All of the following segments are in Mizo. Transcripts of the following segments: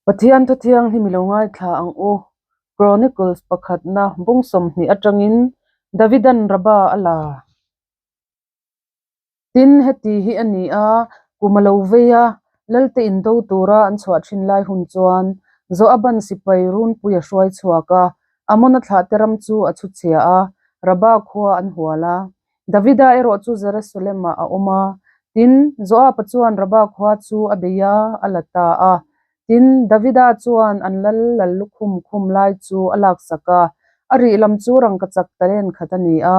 Pathian thu thianghlim i lo ngaithla ang u. Chronicles pakhatna bung 20 atangin Davidan Rabba a la. Tin, heti hi a ni a, kum a lo vei a, Lalte indo tura an chhuah thin lai hun chuan Joaban sipai runpui a hruai chhuak a, Amona thlahte ram chu a chhuchhia a, Rabba khua an hual a. Davida erawh chu Jerusalem-ah a awm a. Tin, Joab-a chuan Rabba khua chu a bei a, a la ta a. Tin, Davida chuan an lal lal lukhum khum lai chu a laksak a, a rih lam chu rangkachak talent khat a ni a,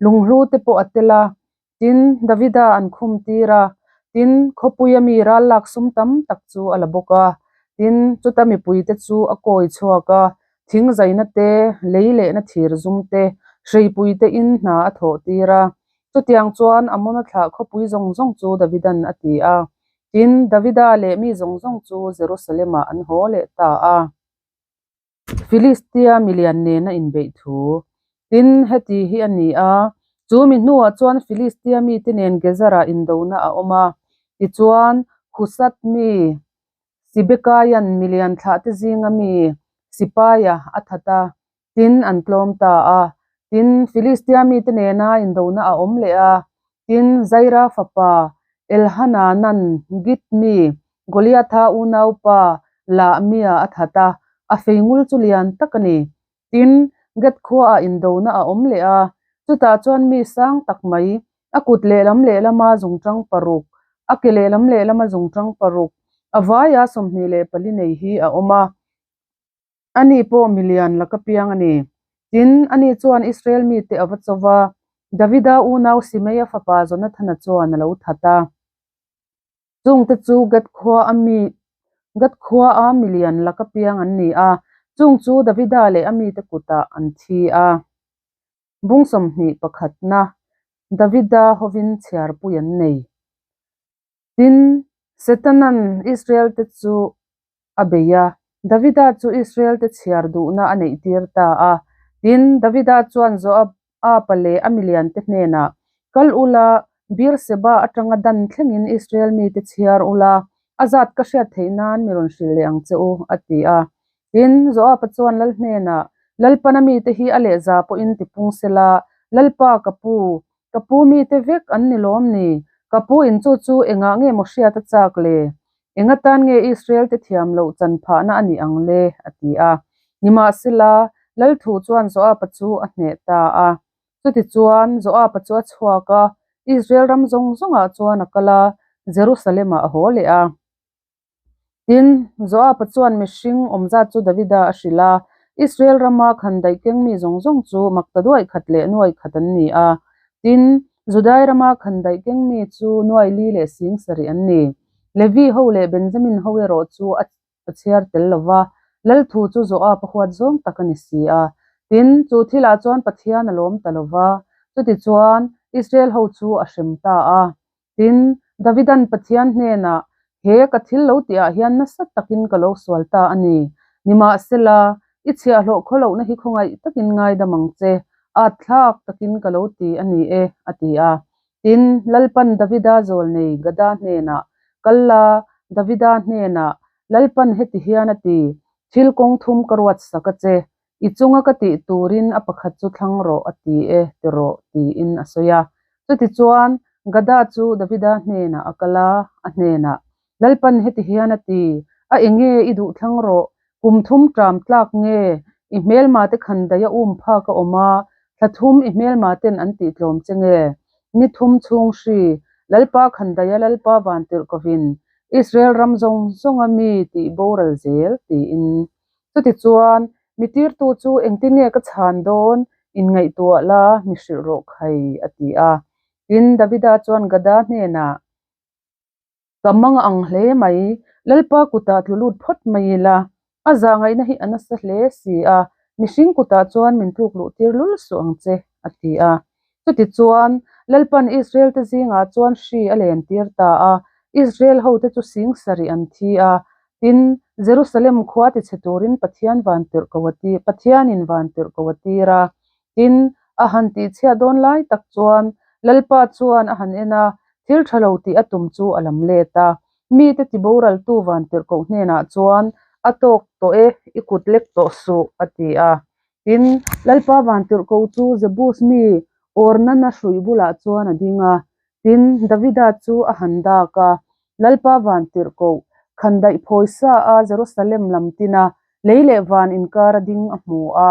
lunghlu te pawh a tel a. Tin, Davida an khum tir a, tin, khawpuia mi ral lak sum tam tak chu a la bawk a. Tin, chuta mipuite chu a kawi chhuak a, thing zaina te, lei lehna thir zum te, hreipui te in hna a thawh tir a. Chutiang chuan Amona thlah khawpui zawng zawng chu Davidan a ti a. Tin, Davida leh mi zawng zawng chu Jerusalem-ah an haw leh ta a. Filistia milian nena inbeih thu. Tin, heti hi a ni a, chu mi hnuah chuan Filistia mite nen Gezerah indona a awm a. Tichuan, Husat mi Sibekaia'n milian thlahte zinga mi Sipaia a that a, tin, an tlawm ta a. Tin, Filistia mite nena indona a awm leh a. Tin, Zaira fapa Elhananan Git mi Goliatha unaupa Lahmia a that a, a feingul chu lian tak a ni. Tin, Gath khuaah indona a awm leh a, chutah chuan mi sang tak mai, a kut lehlam lehlama zungṭang paruk, a ke lehlam lehlama zungṭang paruk, a vaia 24 nei hi a awm a. Ani pawh milian laka piang a ni. Tin, ani chuan Israel mite a va cho va, Davida unau Simeia fapa Jonathana chuan a lo that a. Chungte chu Gath khua a mi Gath khua a milian laka piang an ni a, chung chu Davida leh a mite kutah an thi a. Bung 21na, Davida hovin chhiarpui an nei. Tin, Setanan Israel-te chu a bei a, Davida chu Israel-te chhiar duhna a neihtir ta a. Tin, Davida chuan Joab-a leh a miliante hnenah, Kal ula, Beer-seba atanga dan thlengin Israel mite chhiar ula, a zat ka hriat theih nan mi rawn hrilh leh ang che u, a ti a. Tin, Joab-a chuan lal hnenah, Lalpana mite hi a lehza pawhin tipung sela, Lalpa ka pu, Ka pu mite vek an ni lawm ni? Ka pu in chu chu engah nge maw hriat a chak le? Eng atan nge Israel te thiam loh chan phahna a nih ang le? a ti a. Nimahsela, Lal thu chuan Joab-a chu a hneh ta a. Chutichuan, Joab-a chu a chhuak a, Israel ram zawng zawngah chuan a kal a, Jerusalem-ah a haw leh a. Tin, Joab-a chuan mihring awm zat chu Davida a hrilh a, Israel rama khandaih keng mi zawng zawng chu makta duai khat leh nuai khat an ni a. Tin, Judai rama khandaih keng mi chu nuai li leh sing sarih an ni. Levi ho leh Benjamin ho erawh chu a chhiar tel lo va, Lal thu chu Joab-a huat zawng tak a ni si a. Tin, chu thilah chuan Pathian a lawm ta lo va, chutichuan Israel ho chu a hrem ta a. Tin, Davidan Pathian hnenah, He ka thil lo tihah hian nasa takin ka lo sual ta a ni. Nimahsela, i chhiahhlawh khawlohna hi khawngaih takin ngaidam ang che, at thlak takin ka lo ti a ni e, a ti a. Tin, Lalpan Davida zawlnei Gada hnenah, Kal la, Davida hnenah, Lalpan heti hian a ti, Thil kawng thum ka ruat sak a che, I chunga ka tih turin a pakhat chu thlang rawh a ti e ti rawh tiin a sawi a. Chutichuan Gada chu Davida hnenah a kal a, a hnenah, Lalpan heti hian a ti, A enge i duh thlang rawh, kum thum ṭam tlak nge i hmelmate khandaih a um phak a awm a, thla thum i hmelmaten an tih tlawm che nge? Ni thum chhung hri, Lalpa khandaiha Lalpa vantirh kovin Israel ram zawng zawnga mi tih boral zel tiin. Chutichuan, mi tirtu chu engtin nge ka chhan dawn? Inngaihtuah la, mi hrilh rawh khai, a ti a. Tin, Davida chuan Gada hnenah, Ka mang ang hle mai, Lalpa kutah tlu lut phawt mai ila, a zahngaihna hi a nasa hle si a, mihring kutah chuan min tluk luh tir lul suh ang che, a ti a. Chutichuan, Lalpan Israel-te zingah chuan hri a lentir ta a, Israel hote chu sing sarih an thi a. Tin, Jerusalem khua tichhe turin Pathian vantirhko a ti, Pathianin vantirhko a tir a. Tin, a han tihchhiat dawn lai tak chuan Lalpa chuan a han en a, thil tha lo tih a tum chu a lam let a. Mite tiboraltu vantirhkoh hnenah chuan A tawk tawh e, i kut lek tawh suh, a ti a. Tin, Lalpa vantirhkoh chu Jebus mi Ornana hruih bulah chuan a ding a. Tin, Davida chu a han dak a, Lalpa vantirhkoh khandaih phawi sa a Jerusalem lam tina lei leh van inkar a ding a hmu a.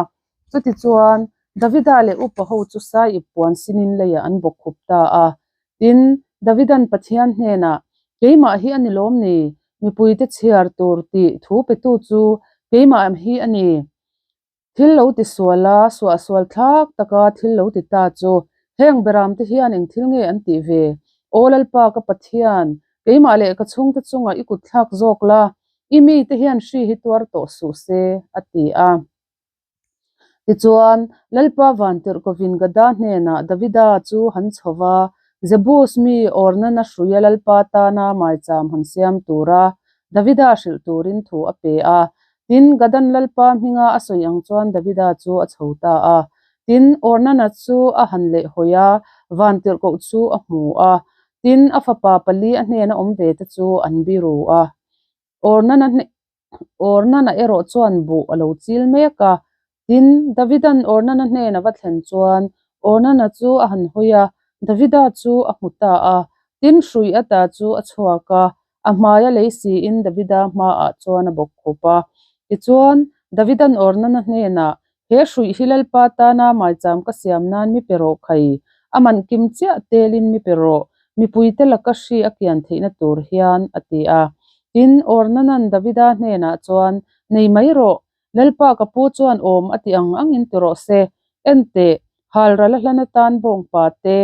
Chutichuan, Davida leh upa ho chu saiip puan sinin leiah an bawkkhup ta a. Tin, Davidan Pathian hnenah, Keimah hi a ni lawm ni? Mipuite chhiar tur tih thu petu chu keimah hi a ni. Thil lo ti sual a, suahsual thlak taka thil lo ti ta chu heng beramte hian eng thil nge an tih ve? Aw Lalpa ka Pathian, keimah leh ka chhungte chungah i kut thlak zawk la, i mite hian hri hi tuar tawh suh se, a ti a. Tichuan, Lalpa Vantirhkovin Gada hnenah Davida chu han chho va, Jebus mi Ornana hruia Lalpa tana maicham han siam tura Davida hrilh turin thu a pe a. Tin, Gadan Lalpa hminga a sawi ang chuan Davida chu a chho ta a. Tin, Ornana chu a han lehhawi a, Vantirhkoh chu a hmu a. Tin, a fapa pali a hnena awm ve te chu an biru a. Ornana Ornana erawh chuan buh a lo chil mek a. Tin, Davidan Ornana hnen a va thlen chuan Ornana chu a han hawi a, Davida chu a hmu ta a. Tin, hrui ata chu a chhuak a, a hmaia lei siin Davida hmaah chuan a bawk khup a. Tichuan, Davidan Ornana hnenah, He hruih hi Lalpa tana maicham ka siam nan mi pe rawh khai, a man kim chiah telin mi pe rawh, mipuite laka hri a kian theihna tur hian, a ti a. Tin, Ornanan Davida hnenah chuan, Nei mai rawh, Lalpa ka pu chuan awm a ti ang angin ti rawh se, en teh, halral a hlan atan bawngpa te,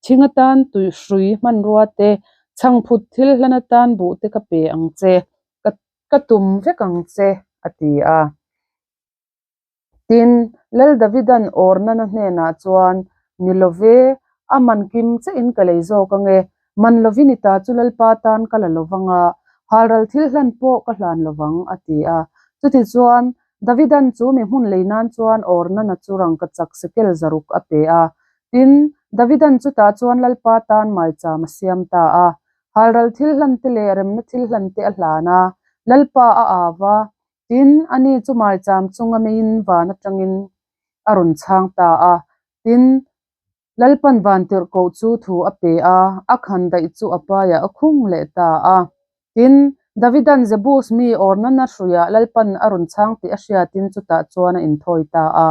thing atan tuihrui hmanrua te, chhangphut thil hlan atan buh te ka pe ang che, ka tum vek ang che, a ti a. Tin, Lal Davidan Ornana hnenah chuan, Ni lo ve, a man kim chiahin ka lei zawk ang e, man lovin i ta chu Lalpa tan ka la lo vang a, halral thil hlan pawh ka hlan lo vang, a ti a. Chutichuan, Davidan chu mi hmun lei nan chuan Ornana chu rangkachak sekel zaruk a pe a. Tin, Davidan chutah chuan Lalpa tan maicham a siam ta a. Halral thil hlan te leh remna thil hlan te a hlan a, Lalpa a au va, Tin, ani chu maicham chunga meiin van atangin a rawn chhang ta a. Tin, Lalpan vantirhkoh chu thu a pe a, a khan daih chu a paiah a khung leh ta a. Tin, Davidan Jebus mi Ornana hruiah Lalpan a rawn chhang tih a hriatin chutah chuan a inthawi ta a.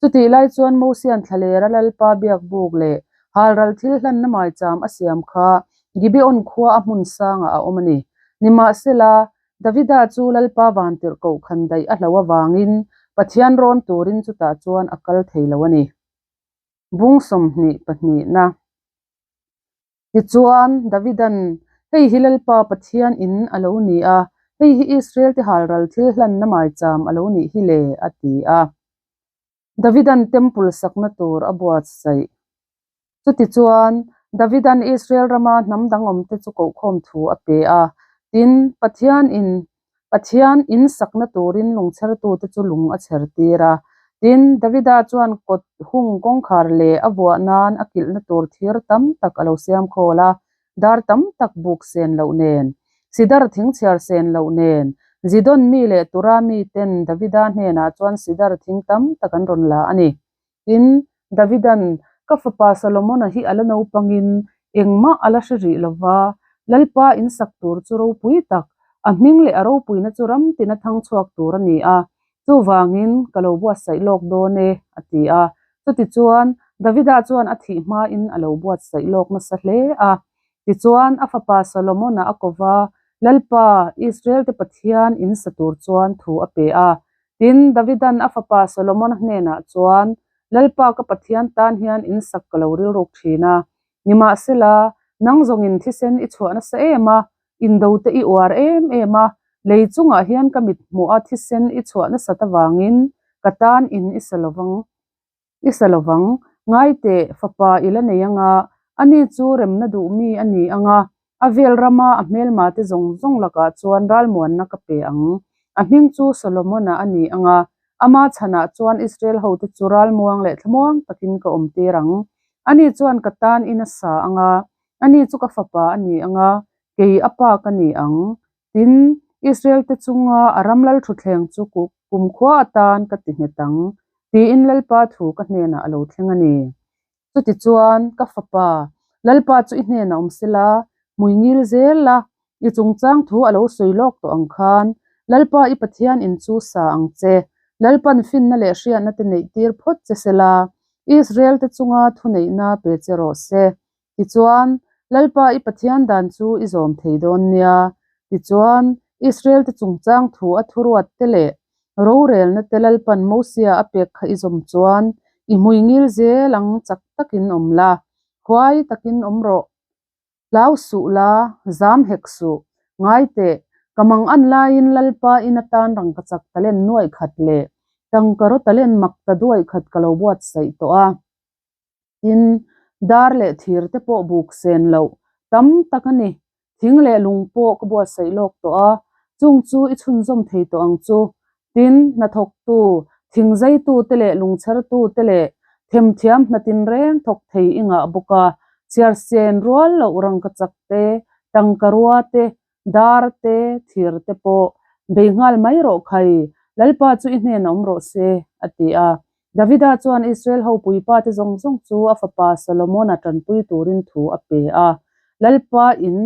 Chutih lai chuan Mosian thlalera Lalpa biakbuk leh halral thil hlanna maicham a siam kha Gibeon khua a hmun sangah a awm a ni. Nimahsela, Davida chu Lalpa vantirhkoh khan daih a hloh avangin Pathian rawn turin chutah chuan a kal thei lo a ni. Bung 22 na. Tichuan, Davidan, Hei hi Lalpa Pathian in a lo ni a, hei hi Israel-te halral thil hlanna maicham a lo nih hi le, a ti a. Davidan Temple sakna tur a buatsaih. Chutichuan, Davidan Israel rama hnam dang awmte chu kohkhawm thu a pe a. Tin, Pathian in Pathian in sakna turin lungchhertute chu lung a chher tir a. Tin, Davida chuan kawt hung kawngkhar leh a vuah nan a kilhna tur thir tam tak a lo siam khawl a. Dar tam tak buk sen loh nen, Sidar thing chhiar sen loh nen, Zidon mi leh Tura mi ten Davida hnenah chuan Sidar thing tam tak an rawn la a ni. Tin, Davidan, Ka fapa Solomona hi a la naupangin engmah a la hre rih lo va, Lalpa in sak tur chu ropui tak, a hming leh a ropuina chu ram tina thang chhuak tur a ni a, Chuvangin, ka lo buatsaih lawk dawn e, a ti a. Chutichuan, Davida chuan a thih hmain a lo buatsaih lawk nasa hle a. Tichuan, a fapa Solomon-a a ko va, Lalpa, Israel-te Pathian in sa tur chuan thu a pe a. Tin, Davidan a fapa Solomon-a hnenah chuan, Lalpa ka Pathian tan hian in sak ka lo rilruk thin a. Nimahsela, nang zawngin thisen i chhuah nasa em a, Indo te i uar em em a, lei chungah hian ka mit hmuh a thisen i chhuah nasat avangin ka tan in i sa lovang, i sa lovang. Ngai teh, fapa i la nei anga, ani chu remna duh mi a ni anga, a vel rama a hmelma te zawng zawng lakah chuan ralmuanna ka pe ang. A hming chu Solomon-a a ni anga, ama chhanah chuan Israel hote chu ralmuang leh thlamuang takin ka awmtir ang. Ani chuan ka tan in a sa anga, Ani chu ka fapa a ni ang a, kei a pa ka ni ang. Tin, Israel-te chunga a ram lalṭhutthleng chu kumkhua atan ka ti nghet ang, tiin Lalpa thu ka hnenah a lo thleng a ni. Chutichuan, ka fapa, Lalpa chu i hnenah awm sela, hmui ngil zel la, i chungchang thu a lo sawi lawk tawh ang khan, Lalpa i Pathian in chu sa ang che. Lalpan finna leh hriatna te neih tir phawt che sela, Israel-te chunga thuneihna pe che rawh se. Tichuan, Lalpa i Pathian dan chu i zawm thei dawn nia. Tichuan, Israel-te chungchang thu a thuruat te leh rorelna te Lalpan Mosia a pek kha i zawm chuan i hmui ngil zel ang chak takin awm la, huai takin awm rawh. Hlau suh la, zam hek suh. Ngai teh, ka mang an laiin Lalpa in atan rangkachak talent nuaih khat leh tangkaraw talent mak ta duaih khat ka lo buatsaih tawh a. Tin, dar leh thir te pawh buk sen loh tam tak a ni. Thing leh lung pawh ka buatsaih lawk tawh a, chung chu i chhunzawm thei tawh ang chu. Tin, hnathawktu, thing zeitu te leh lungchhertu te leh themthiam hna tinreng thawk thei i ngah bawk a, chhiar sen rual loh rangkachak te, tangkarua te, dar te, thir te pawh bei nghal mai rawh khai, Lalpa chu i hnenah awm rawh se, a ti a. Davida chuan Israel ho puipa te zawng zawng chu a fapa Solomona tanpui turin thu a pe a, Lalpa in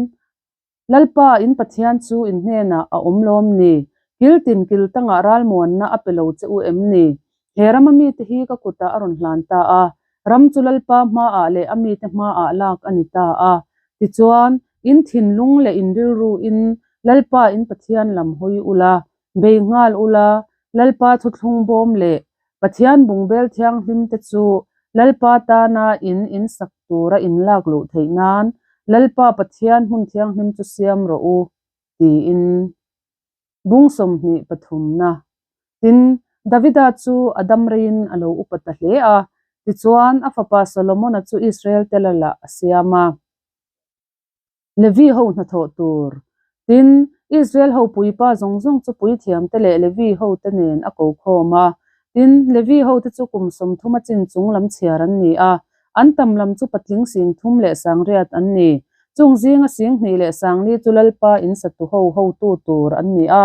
Lalpa in Pathian chu in hnenah a awm lawm ni? Kil tin kil tangah ralmuanna a pe lo che u em ni? He rama mite hi ka kutah a rawn hlan ta a, ram chu Lalpa hmaah leh a mite hmaah lak a ni ta a. Tichuan, in thinlung leh in rilruin Lalpa in Pathian lam hawi ula, bei nghal ula, Lalpa thuthlung bawm leh Pathian bungbel thianghlim te chu Lalpa tana in in sak tura in lak luh theih nan Lalpa Pathian hmun thianghlim chu siam rawh u, tiin. Bung 20 pathumna. Tin, Davida chu a dam reiin a lo upa ta hle a, tichuan a fapa Solomona chu Israel te lalah a siam a. Levi ho hnathawh tur. Tin, Israel ho puipa zawng zawng chu puithiamte leh Levi hote nen a ko khawm a. Tin, Levi hote chu kum 30 a chin chung lam chhiar an ni a, an tam lam chu patling 3000 leh 8000 an ni. Chung zinga 2000 leh 40 chu Lalpa in satu ho hotu tur an ni a,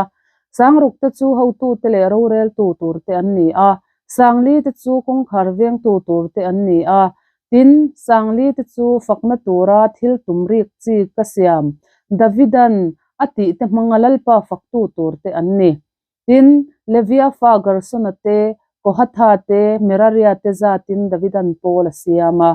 6000 te chu hotute leh roreltu turte an ni a, 4000 te chu kawngkhar vengtu turte an ni a, Tin, 4000 te chu fakna tura thil tum rik chi ka siam, Davidan a tih te hmanga Lalpa faktu turte an ni. Tin, Levia fa Gersona te, Kohatha te, Meraria te zatin Davidan pawl a siam a.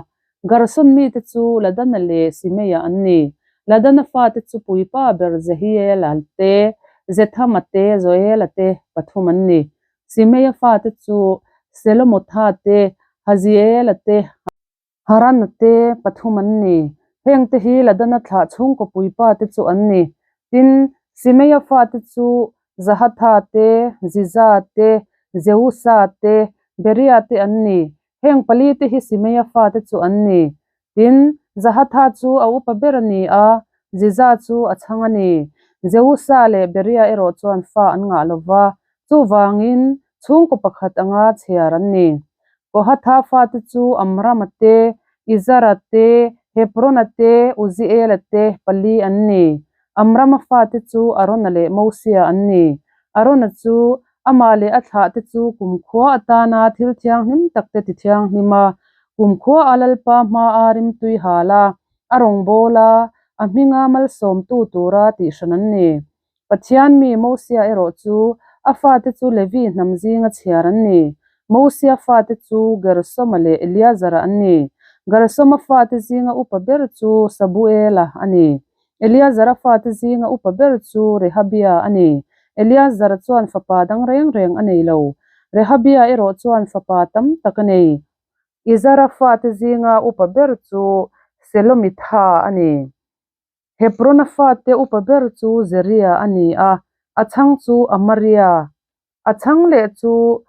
Gerson mite chu Ladana leh Simeia an ni. Ladana fate chu puipa ber Jehiela te, Zethama te, Joela te pathum an ni. Simeia fate chu Selomotha te, Haziela te, Harana te pathum an ni. Hengte hi Ladana thlah chhungkaw puipa te chu an ni. Tin, Simeia fate chu Zahatha te, Ziza te, Jeusa te, Beria te an ni. Heng pali te hi Simeia fate chu an ni. Tin, Zahatha chu a upa ber a ni a, Ziza chu a chhang a ni. Jeusa leh Beria erawh chuan fa an ngah lo va, chuvangin chhungkaw pakhat anga chhiar an ni. Kohatha fate chu Amrama te, Izara te, Hebrona te, Uziela te pali an ni. Amrama fate chu Arona leh Mosia an ni. Arona chu amah leh a thlahte chu kumkhua atana thil thianghlim takte ti thianghlim a, kumkhua a Lalpa hmaa rimtui hal a, a rawngbâwl a, a hminga malsawmtu tura tihhran an ni. Pathian mi Mosia erawh chu a fate chu Levi hnam zinga chhiar an ni. Mosia fate chu Gersoma leh Eliazara an ni. Gersoma fate zinga upa ber chu Sabuela a ni. Eliazara fate zinga upa ber chu Rehabia a ni. Eliazara chuan fapa dang reng reng a nei lo. Rehabia erawh chuan fapa tam tak a nei. Izara fate zinga upa ber chu Selomitha a ni. Hebrona fate upa ber chu Zeria a ni a, a chhang chu Amaria, a chhang leh chu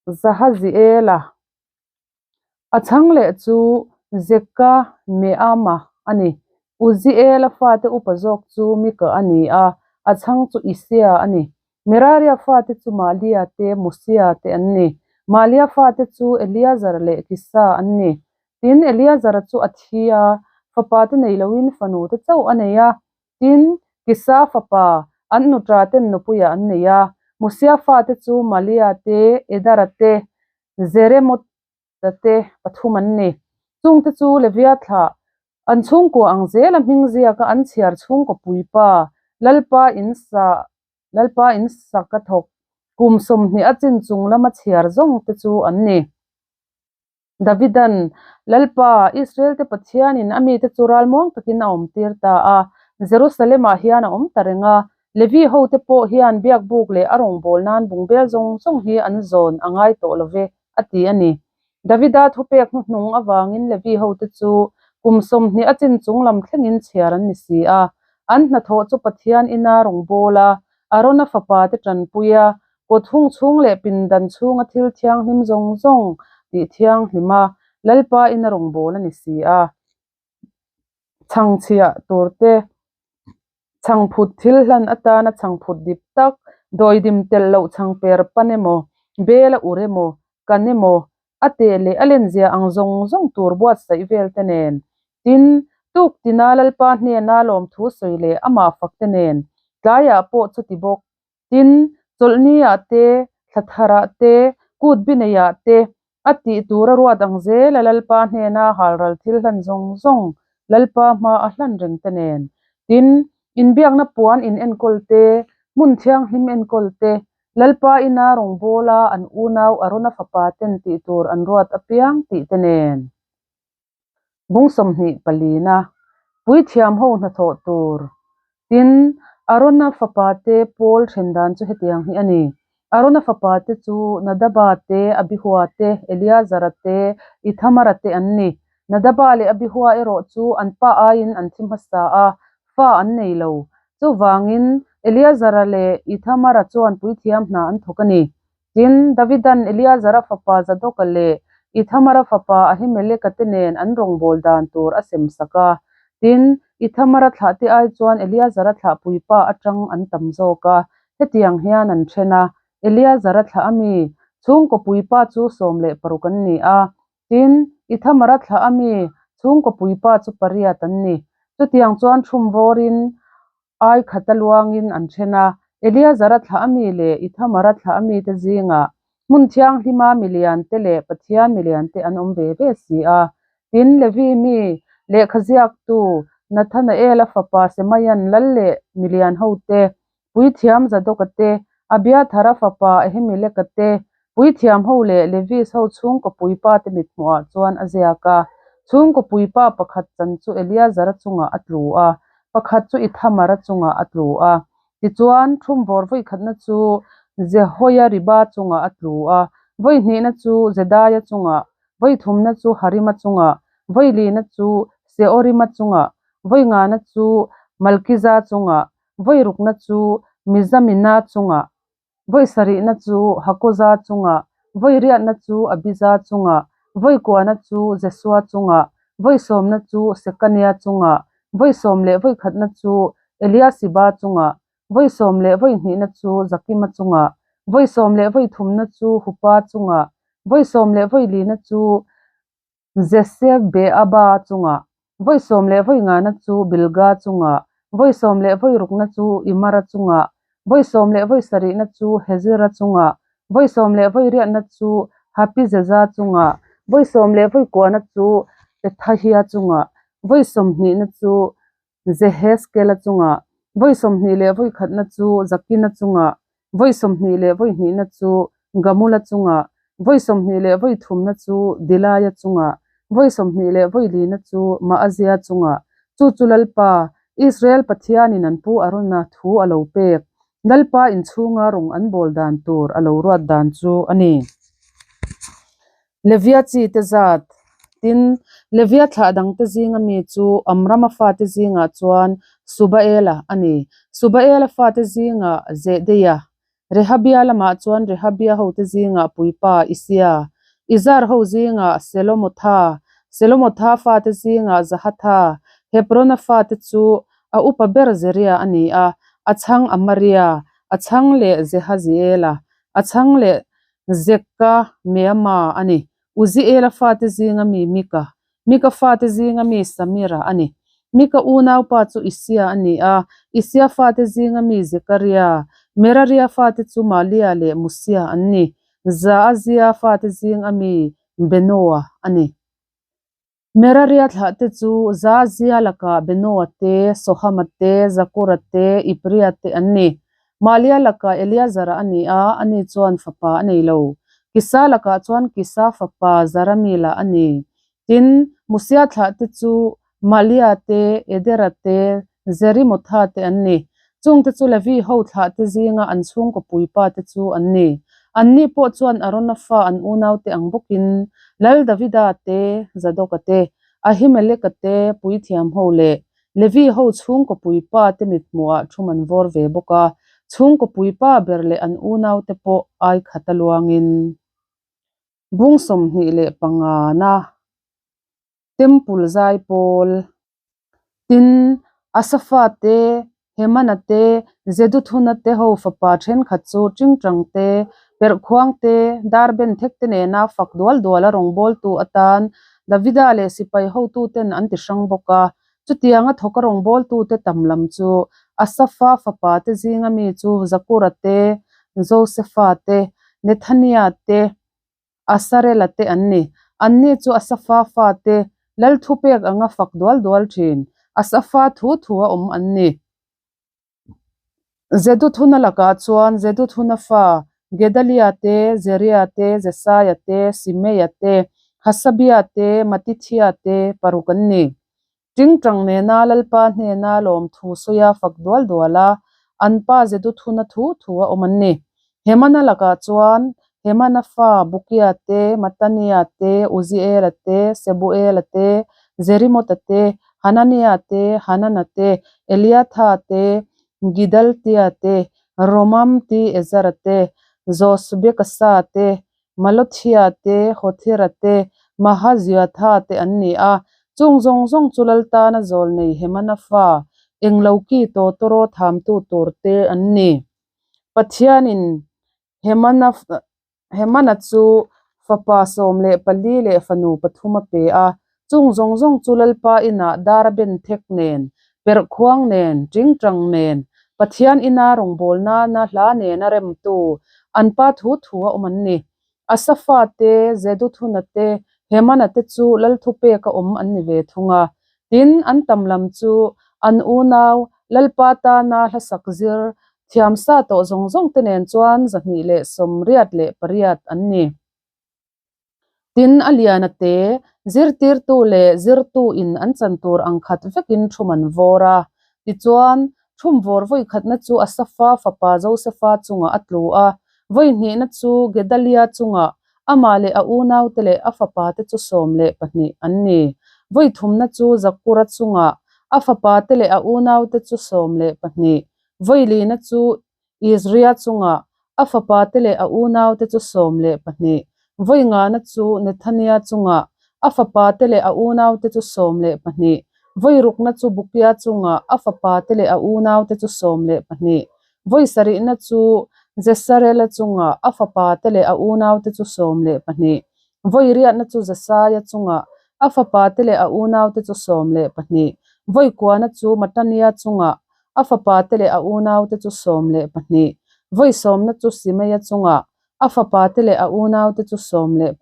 Zahaziela, a chhang leh chu Zekameama a ni. Uziela fate upa zawk chu Mika a ni a, a chhang chu Isia a ni. Meraria fate chu Malia te, Musia te an ni. Malia fate chu Eliazar leh Kisa an ni. Tin, Eliazara chu a thi a, fapa te nei loin fanu te chauh a nei a. Tin, Kisa fapa, an nuṭa ten nupuiah an nei a. Musia fate chu Malia te, Edara te, Jeremotha te pathum an ni. Chungte chu Levia thlah, an chhungkua ang zela hming ziaka an chhiar chhungkaw puipa, Lalpa in sa Lalpa in sak a thawk, kum 20 a chin chung lama chhiar zawng te chu an ni. Davidan, Lalpa, Israel-te Pathianin a mite chu ralmuang takin a awmtir ta a, Jerusalem-ah hian a awm ta reng a. Levi hote pawh hian biakbuk leh a rawngbâwl nân bungbel zawng zawng hi an zawn a ngai tawh lo ve, a ti a ni. Davida thupek hnuhnung avângin Levi hote chu kum 20 a chin chung lam thlengin chhiar an ni si a. An hnathawh chu Pathian ina rawngbâwl a, Arona fapate ṭanpui a, Kut hung chhung leh pindan chhunga thil thianghlim zawng zawng tih thianghlim a, Lalpa in a rawngbâwl a ni si a. Chhangchhiah tur te, chhangphut thil hlan atana chhangphut dip tak, dawidim telh loh chhangper pan emaw, bel a ur emaw, kan emaw, a teh leh a lenzia ang zawng zawng tur buatsaih vel te nen, tin, tuk tina Lalpa hnena lawmthu sawi leh amah fak te nen, tlaiah pawh chuti bawk. Tin, chawlhniah te, thla tharah te, kut bi neiah te, a tih tura ruat ang zela Lalpa hnena halral thil hlan zawng zawng Lalpa hma a hlan reng te nen. Tin, inbiakna puan in enkawl te, hmun thianghlim enkawl te, Lalpa ina rawngbawla an unau Arona fapa ten tih tur an ruat apiang tih te nen. Bung 24na, Puithiam ho hnathawh tur. Tin, Arona fapate pawl then dan chu hetiang hi a ni. Arona fapate chu Nadaba te, Abihua te, Eleazara te, Ithamara te an ni. Nadaba leh Abihua erawh chu an pa aiin an thi hmasa a, fa an nei lo. Chuvangin, Eleazara leh Ithamara chuan puithiam hna an thawk a ni. Tin, Davidan Eleazara fapa Zadoka leh Ithamara fapa Ahimeleka te nen an rawngbâwl dan tur a sem sak a. Tin, Ithamara thlahte ai chuan Eleazara thlahpuipa aṭang an tam zawk a, hetiang hian an ṭhen a, Eleazara thlah a mi, chhungkaw puipa chu 16 an ni a, tin, Ithamara thlah a mi, chhungkaw puipa chu pariat an ni. Chutiang chuan ṭhum vawrin Ai khata luangin an then a, Eleazara thlah a mi leh Ithamara thlah a mite zingah hmun thianghlima miliante leh Pathian miliante an awm ve ve si a. Tin, Levi mi lehkha ziaktu Nathanaela fapa Semaian lal leh milian hote, puithiam Zadoka te, Abiathara fapa Ahimeleka te, Puithiam ho leh Levis ho chhungkaw puipa te mithmuhah chuan a ziak a. Chhungkaw puipa pakhat chan chu Eleazara chungah a tlu a, pakhat chu Ithamara chungah a tlu a. Tichuan, thumvawr vawikhatna chu Jehoiariba chungah a tlu a, vawihnihna chu Jedaia chungah, vawithumna chu Harima chungah, vawilina chu Seorima chungah, vawingana chu Malkiza chungah, vawirukna chu Mizamina chungah. Vawi sarihna chu Hakoza chungah, vawi riatna chu Abiza chungah, vawi kuana chu Jesua chungah, vawi sawmna chu Sekania chungah, vawi sawm leh vawi khatna chu Eliasiba chungah, vawi sawm leh vawi hnihna chu Zakima chungah, vawi sawm leh vawi thumna chu Hupa chungah, vawi sawm leh vawi lina chu Jeshebeaba chungah, vawi sawm leh vawi ngana chu Bilga chungah, vawi sawm leh vawi rukna chu Imara chungah, vawi sawm leh vawi sarihna chu Hezira chungah, vawi sawm leh vawi riatna chu Hapizeza chungah, vawi sawm leh vawi kuahna chu Pethahia chungah, vawi sawmhnihna chu Jehezkela chungah, vawi 20 leh vawi khatna chu Zakina chungah, vawi 20 leh vawi hnihna chu Gamula chungah, vawi 20 leh vawi thumna chu Dilaia chungah, vawi 20 leh vawi lina chu Maazia chungah, chu chu Lalpa, Israel Pathianin an pu Arona thu a lo pek, Lalpa inchhunga rawng an bawl dan tur a lo ruat dan chu a ni. Levia chi te zat, Tin, Levia thlah dangte zinga mi chu Amrama fate zingah chuan Subaela a ni. Subaela fate zingah Zehdeia, Rehabia lamah chuan Rehabia hote zingah puipa Isia, Izhar ho zingah Selomotha, Selomotha fate zingah Zahatha, Hebrona fate chu a upa ber Zeria a ni a, a chhang Amaria, a chhang leh Jehaziela, a chhang leh Zeka Meama a ni. Uziela fate zinga mi Mika, Mika fate zinga mi Samira a ni. Mika unaupa chu Isia a ni a, Isia fate zinga mi Zekaria, Meraria fate chu Malia leh Musia an ni. Zaazia fate zing a mi Benoa a ni. Meraria thlahte chu Zaazia lakah Benoa te, Sohama te, Zakura te, Ipria te an ni. Malia lakah Eleazara a ni a, ani chuan fapa a nei lo. Kisa lakah chuan Kisa fapa Zaramila a ni. Tin, Musia thlahte chu Malia te, Edera te, Jerimotha te an ni. Chungte chu Levi ho thlahte zinga an chhungkaw puipa te chu an ni. Anni pawh chuan Arona fa an unaute ang bawkin Lal Davida te, Zadoka te, Ahimeleka te, puithiam ho leh Levi ho chhungkaw puipa te mithmuhah thum an vawr ve bawk a, chhungkaw puipa ber leh an unaute pawh ai khat a luangin bung 25 na Temple zai pawl. Tin, Asafa te, Hemana te, Jeduthuna te ho fapa thenkhat chu tingtang te, perhkhuang te, dar ben thek te nena fak dual dual a rawngbawltu atan Davida leh sipai hotuten an ti hrang bawk a. Chutianga thawka rawngbawltute tam lam chu Asafa fapa te zinga mi chu Zakura te, Josefa te, Nethania te, Asarela te an ni. Anni chu Asafa fate lal thupek anga fak dual dual thin. Asafa thu thu a awm an ni. Jeduthuna lakah chuan Jeduthuna fa Gedalia te, Zeria te, Jesaia te, Simeia te, Hasabia te, Matithia te paruk an ni. Tingtang nena Lalpa hnena lawmthu sawia fak dual dual a, an pa Jeduthuna thu thu a awm an ni. Hemana lakah chuan Hemana fa Bukia te, Matania te, Uziela te, Sebuela te, Jerimota te, Hanania te, Hanana te, Eliatha te, Gidaltia te, Romamti-Ezara te, Josbekasa te, Malothia te, Hothira te, Mahaziatha te an ni a. Chung zawng zawng chu Lal tana zawlnei Hemana fa, Engloki tawtawraw thamtu tur te an ni. Pathianin Hemana Hemana chu fapa 14 leh fanu pathum a pe a. Chung zawng zawng chu Lalpa inah dar a ben thek nen, perhkhuang nen, tingtang nen, Pathian ina rawngbâwl nana hla nena remtu, an pa thu thu a awm an ni. Asafa te, Jeduthuna te, Hemana te chu Lal thupeka awm an ni ve thung a. Tin, an tam lam chu an unau, Lalpa tana hlasak zir, thiamsa tawh zawng zawng te nen chuan 288 an ni. Tin, a lian a te, zirtirtu leh zirtu in an chan tur ang khat vekin thum an vawr a. Tichuan, thum vawr vawi khatna chu Asafa fapa Josefa chungah a tlu a, vawi hnihna chu Gedalia chungah, amah leh a unaute leh a fapate chu 12 an ni. Vawi thumna chu Zakura chungah, a fapate leh a unaute chu 12. Vawi lina chu Izria chungah, a fapate leh a unaute chu 12. Vawi ngana chu Nethania chungah, a fapate leh a unaute chu 12. Vawi rukna chu Bukia chungah, a fapate leh a unaute chu 12. Vawi sarihna chu Jesarela chungah, a fapate leh a unaute chu 12. Vawi riatna chu Jesaia chungah, a fapate leh a unaute chu 12. Vawi kuana chu Matania chungah, A fapate leh a unaute chu 12. Vawi sawmna chu Simeia chungah, a fapate leh a unaute chu 12.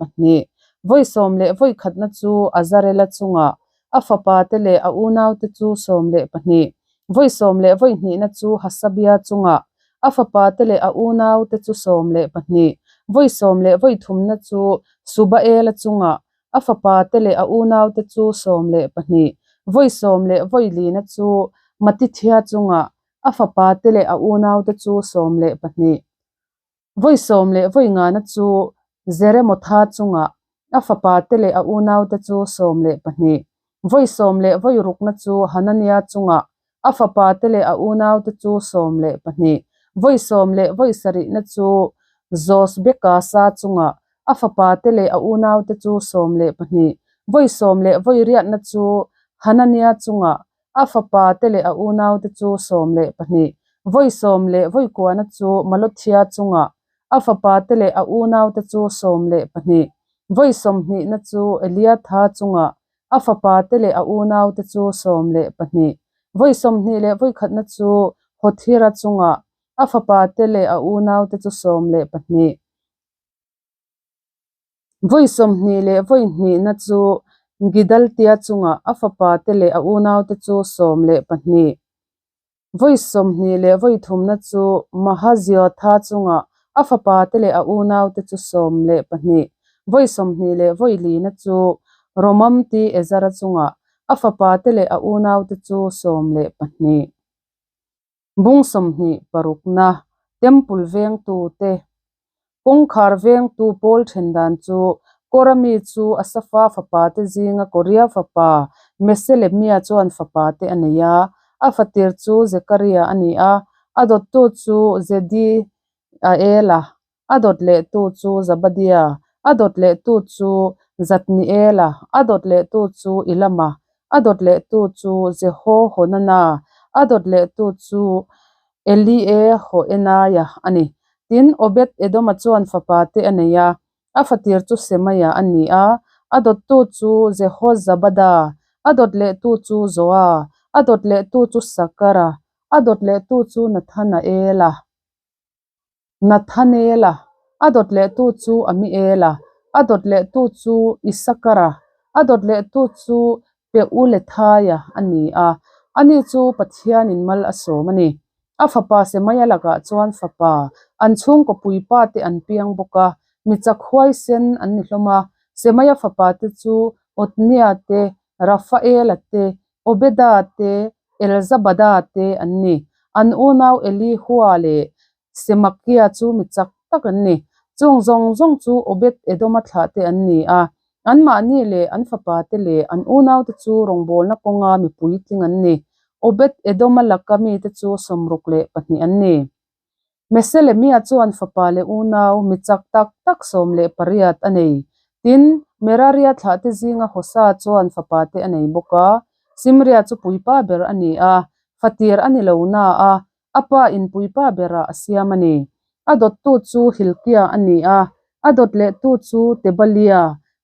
Vawi sawm leh vawi khatna chu Azarela chungah, a fapate leh a unaute chu 12. Vawi sawm leh vawi hnihna chu Hasabia chungah, a fapate leh a unaute chu 12. Vawi sawm leh vawi thumna chu Subaela chungah, A fapate leh a unaute chu 12. Vawi sawm leh vawi lina chu Matithia chungah, a fapate leh a unaute chu 12. Vawi sawm leh vawi ngana chu Jeremotha chungah, a fapate leh a unaute chu 12. Vawi sawm leh vawi rukna chu Hanania chungah, a fapate leh a unaute chu 12. Vawi sawm leh vawi sarihna chu Josbekasa chungah, A fapate leh a unaute chu 12. Vawi sawm leh vawi riatna chu Hanania chungah, a fapate leh a unaute chu 12. Vawi sawm leh vawi kuana chu Malothia chungah, a fapate leh a unaute chu 12. Vawi sawmhnihna chu Eliatha chungah, A fapate leh a unaute chu 12. Vawi 21na chu Hothira chungah, a fapate leh a unaute chu 12. Vawi 22na chu Gidaltia chungah, a fapate leh a unaute chu 12. Vawi 23na chu Mahaziotha chungah, a fapate leh a unaute chu 12. Vawi 24na chu Romamti-Ezara chungah, a fapate leh a unaute chu 12. Bung 26na, Temple vengtute Kawngkhar vengtu pawl then dan chu Kora mi chu Asafa fapate zinga Korea fapa Meselemia chuan fapate a nei a, a fatir chu Zekaria a ni a, a dawttu chu Jediaela, a dawt lehtu chu Zabadia, a dawt lehtu chu Zatniela, a dawt lehtu chu Ilama, a dawt lehtu chu Jehohonana, a dawt lehtu chu Eliehoenaia a ni. Tin, Obed-Edoma chuan fapa te a nei a, a fatir chu Semaia a ni a, a dawttu chu Jehozabada, a dawt lehtu chu Joa, a dawt lehtu chu Sakara, a dawt lehtu chu Nathanaela. Nathanela, a dawt lehtu chu Amiela, a dawt lehtu chu Isakara, a dawt lehtu chu Peulethaia a ni a, ani chu Pathianin mal a sawm a ni. A fapa Semaia lakah chuan fapa, an chhungkaw puipa te an piang bawk a, mi chak huaisen an ni hlawm a. Semaia fapa te chu Otnia te, Rafaela te, Obeda te, Elzabada te an ni. An unau Elihua leh Semakia chu mi chak tak an ni. Chung zawng zawng chu Obed-Edoma thlahte an ni a. Anmahni leh an fapate leh an unaute chu rawngbawlna kawnga mi puitling an ni. Obed-Edoma laka mite chu 62 an ni. Meselemia chuan fapa leh unau mi chak tak tak 18 a nei. Tin, Meraria thlahte zinga Hosa chuan fapate a nei bawk a. Simria chu puipa ber a ni a, fatir a ni lo na a, a pa in puipa berah a siam a ni. A dawttu chu Hilkia a ni a, a dawt lehtu chu Tebalia,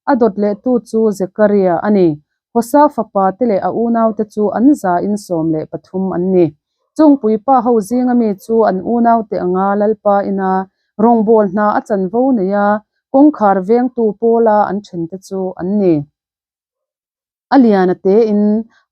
a dawt lehtu chu Zekaria a ni. Hosa fapa te leh a unaute chu an zain 13 an ni. Chung puipa ho zinga mi chu an unaute anga Lalpa ina rawngbâwl hna a chanvo nei a, kawngkhar vengtu pawla an ṭhente chu an ni. A lian a tein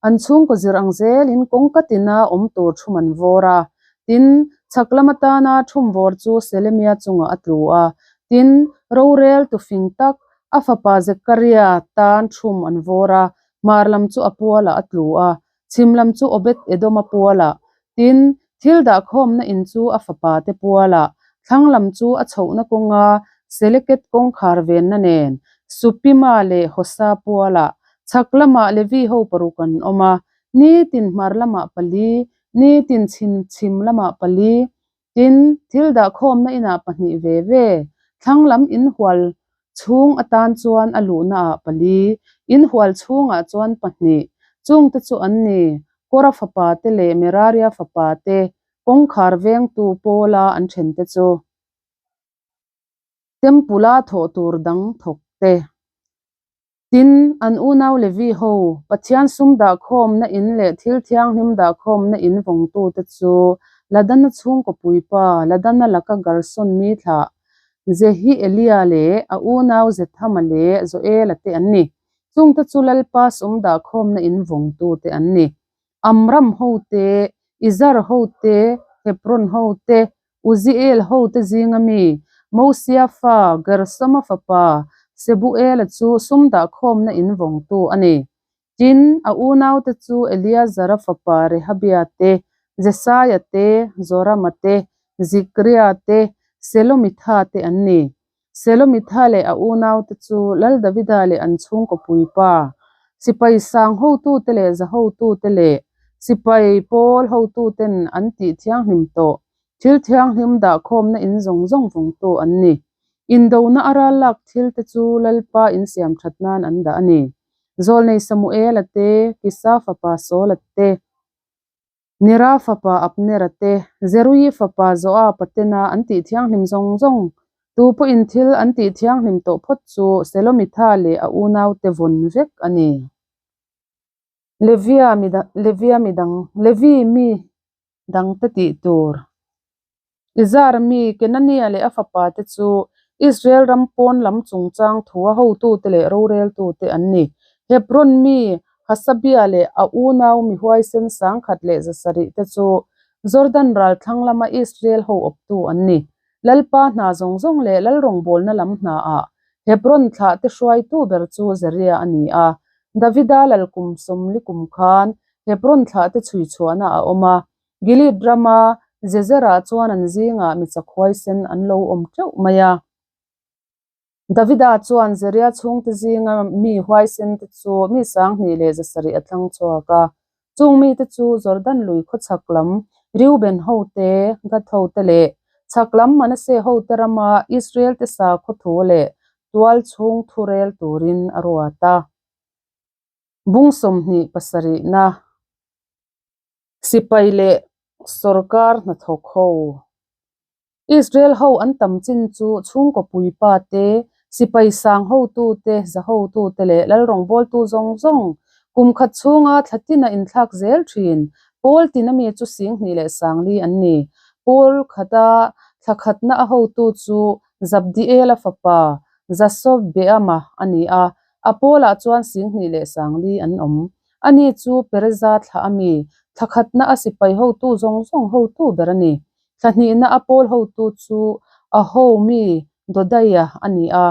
an chhungkaw zir ang zelin kawngka tina awm tur ṭhum an vawr a. Tin, chhak lam atana ṭhum vawr chu Selemia chungah a tlu a. Tin, rorel tu fing tak a fapa Zekaria tan ṭhum an vawr a, hmar lam chu a pualah a tlu a, chhim lam chu Obed-Edoma pualah. Tin, thil dahkhawmna in chu a fapa te pualah, thlang lam chu a chhohna kawnga Seleket kawngkhar venna nen, Supima leh Hosa pualah, chhak lamah Levi ho paruk an awm a, nitin hmar lamah pali, nitin chhim chhim lamah pali, Tin, thil dahkhawmna inah pahnih ve ve, thlang lam inhual chhung atan chuan a luhnaah pali, inhual chhungah chuan pahnih, chungte chu an ni, Kora fapa te leh Meraria fapa te, kawngkhar vengtu Paula an thente chu. Tempula thawh tur dang thawk te. Tin, an unau Levi ho, Pathian sum dahkhawmna in leh thil thianghlim dahkhawmna in vawngtute chu Ladana chhungkaw puipa, Ladana laka Gerson mi thlah, Jehi'elia leh a unau Zethama leh Joela te an ni. Chungte chu Lalpa sum dahkhawmna in vawngtute an ni. Amram hote, Izhar hote, Hebron hote, Uziel hote zinga mi, Mosia fa, Gersoma fapa, Sebuela chu sum dahkhawmna in vawngtu a ni. Tin, a unaute chu Eleazara fapa Rehabia te, Jesaia te, Zorama te, Zikria te, Selomitha te an ni. Selomitha leh a unaute chu Lal Davida leh an chhungkaw puipa, sipai sang hotute leh za hotute leh sipai pawl hotuten an tih thianghlim tawh thil thianghlim dahkhawmna in zawng zawng vawngtu an ni. Indona a ral lak thilte chu Lalpa insiam that nan an dah a ni. Zawlnei Samuela te, Kisa fapa Saula te, Nera fapa Abnera te, Zeruii fapa Joaba tena an tih thianghlim zawng zawng, tu pawhin thil an tih thianghlim tawh phawt chu Selomitha leh a unaute vawn vek a ni. Levia mi Levia mi dang Levi mi dangte tih tur. Izar mi Kenania leh a fapate chu Israel ram pawn lam chungchang thua hotute leh roreltute an ni. Hebron mi Hasabia leh a unau mi huaisen 1000 leh 700 te chu Jordan ral thlang lama Israel ho awptu an ni. Lalpa hna zawng zawng leh lal rawngbawlna lam hnaah Hebron thlahte hruaitu ber chu Zeria a ni a. Davida lal kum 40 kum khan Hebron thlahte chhui chhuahna a awm a. Gilead rama Jezerah chuan an zingah mi chak huaisen an lo awm teuh mai a. Davida chuan Zeria chhungte zinga mi huaisente chu mi 2700 a thlang chhuak a. Chung mite chu Jordan lui khawchhak lam Reuben hote, Gad hote leh chhak lam Manasseh hote rama Israel-te sakhaw thu leh tual chhung thu rel turin a ruat a. Bung 27na. Sipai leh sawrkar hnathawk ho. Israel ho an tam chin chu chhungkaw puipa te, sipai sang hotu te, za hotu te leh lal rawngbawltu zawng zawng kum khat chhunga thla tina inthlak zel thin. Pawl tina mi chu 2040 an ni. Pawl khata thla khatna a hotu chu Zabdiela fapa Jasobeama a ni a, a pawlah chuan 2040 an awm. Ani chu Pereza thlah a mi, thla khatna a sipai hotu zawng zawng hotu ber a ni. Thla hnihna a pawl hotu chu Aho mi Dodaia a ni a,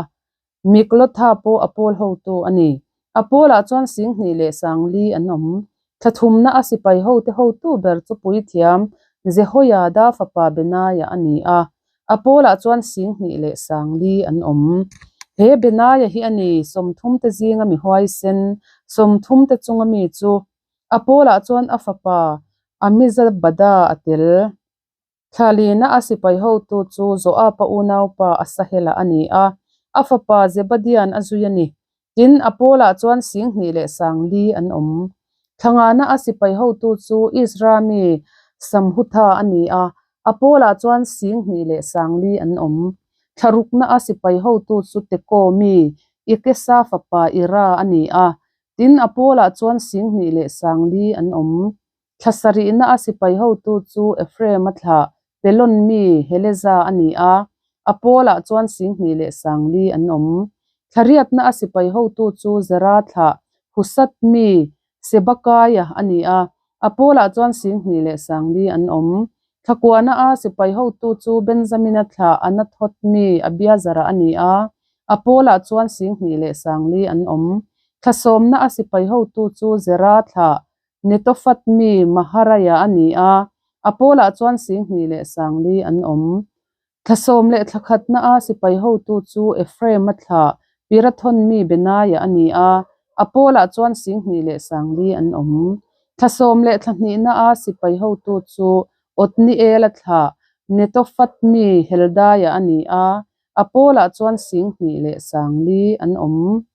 Miklotha pawh a pawl hotu a ni. A pawlah chuan 2040 an awm. Thla thumna a sipai hote hotu ber chu puithiam Jehoiada fapa Benaia a ni a, a pawlah chuan 2040 an awm. He Benaia hi a ni, 30 te zinga mi huaisen, 30 te chunga mi chu. A pawlah chuan a fapa Amizabada a tel. Thla lina a sipai hotu chu Joaba unaupa Asahela a ni a, a fapa Zebadian a zui a ni. Tin, a pawlah chuan 2040 an awm. Thla ngana a sipai hotu chu Isra mi Samhutha a ni a, a pawlah chuan 2040 an awm. Thla rukna a sipai hotu chu Tekoa mi Ikesa fapa Ira a ni a, tin a pawlah chuan 2040 an awm. Thla sarihna a sipai hotu chu Ephraim-a thlah Pelon mi Heleza a ni a, a pawlah chuan 2040 an awm. Thla riatna a sipai hotu chu Zera thlah Husat mi Sebakaia a ni a, a pawlah chuan 2040 an awm. Thla kuana a sipai hotu chu Benjamina thlah Anathoth mi Abiazara a ni a, a pawlah chuan 2040 an awm. Thla sawmna a sipai hotu chu Zera thlah Netophat mi Maharaia a ni a, a pawlah chuan 2040 an awm. Thla sawm leh thla khatna a sipai hotu chu Ephraim-a thlah Pirathon mi Benaiah a ni a, a pawlah chuan 2040 an awm. Thla sawm leh thla hnihna a sipai hotu chu Othniel-a thlah Netophat mi Heldaia a ni a, a pawlah chuan 2040 an awm.